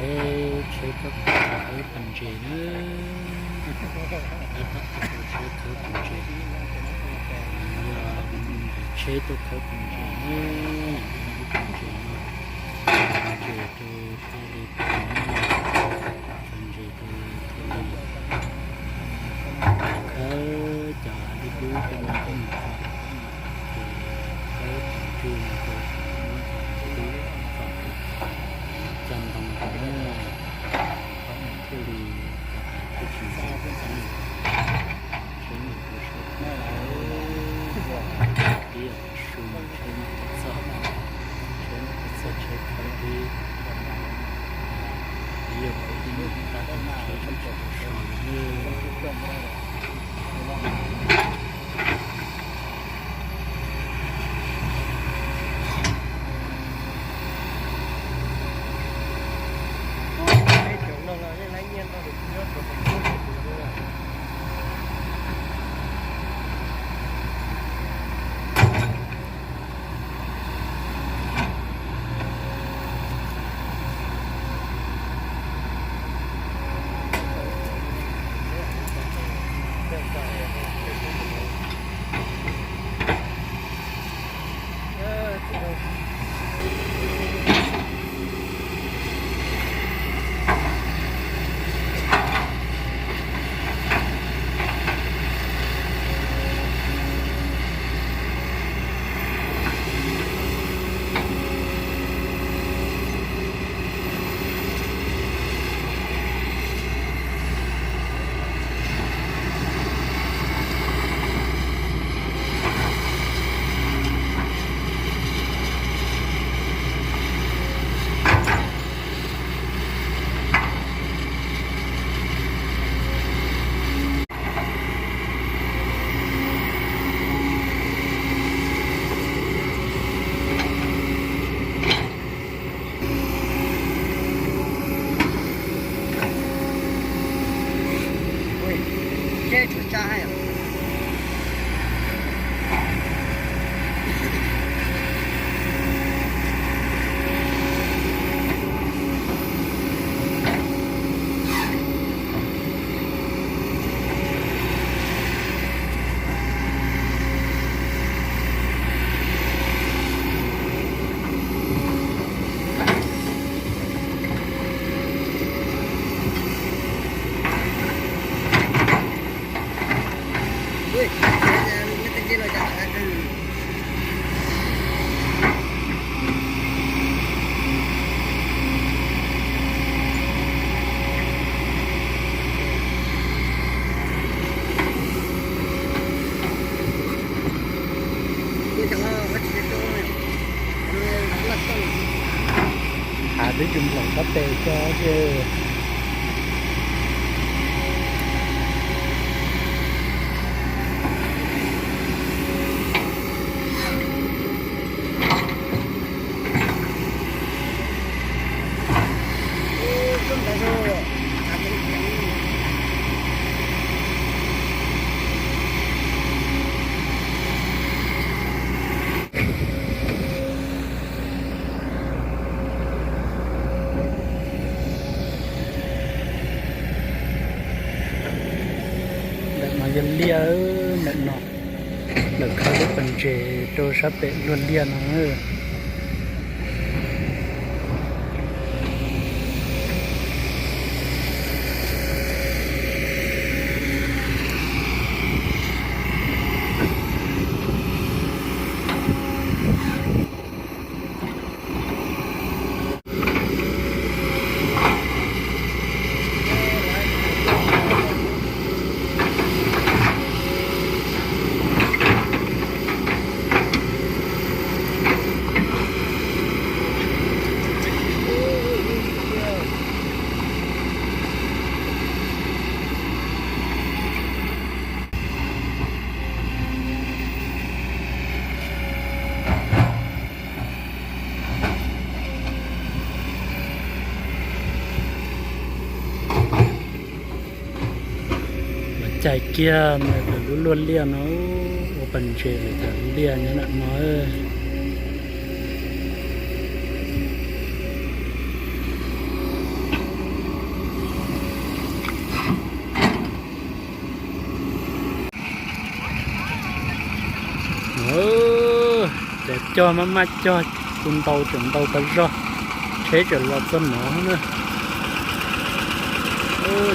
Tsheb khawb, khawb pas ntses na. Tab tom tuaj tsheb khawb pas ntses. Yog tsheb tuaj khawb pas ntses na, yog ib pas ntses no, pas ntses rau thiaj li, pas ntses rau thiaj li khawb cov dub dub tej no coj mus faus, ces khawb cov ntsuj no rau muab cov dub faus, coj ntoo rau na, thiaj li cov pas thiaj tsis ntse. Tsheb no kuj tsheb khawb, ib yam su tsheb no txog, tsheb no txog tsheb khawb dib, ib yam ib yam tab tom tsheb tsheb tsis tau so li. Hav twb tsis nplaum sab tes cov xwb. Ntawm no yog liaj, ntawm no lawv khawb lub pas ntses rau sab pem luag liaj no. Lawv cais kiag ntawm lub luaj liaj no ua pas ntses lawv cov liaj nyob ntawm no. Cog maj maj cog, tus ntaus tseem ntaus tas zog, tsheb tseem los txog nov na.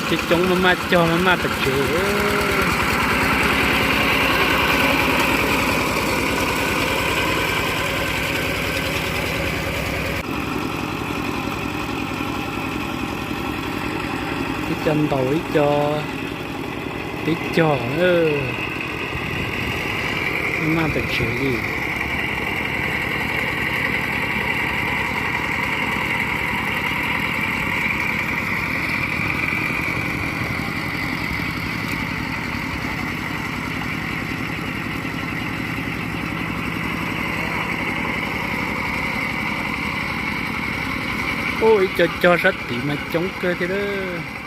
Coob coob maj maj cog maj maj pem tsev. Ib co ntaus ib co tib cog, maj maj pem tsev li. Ub, ib co cog sab tid mas coob kawg thiab lawm.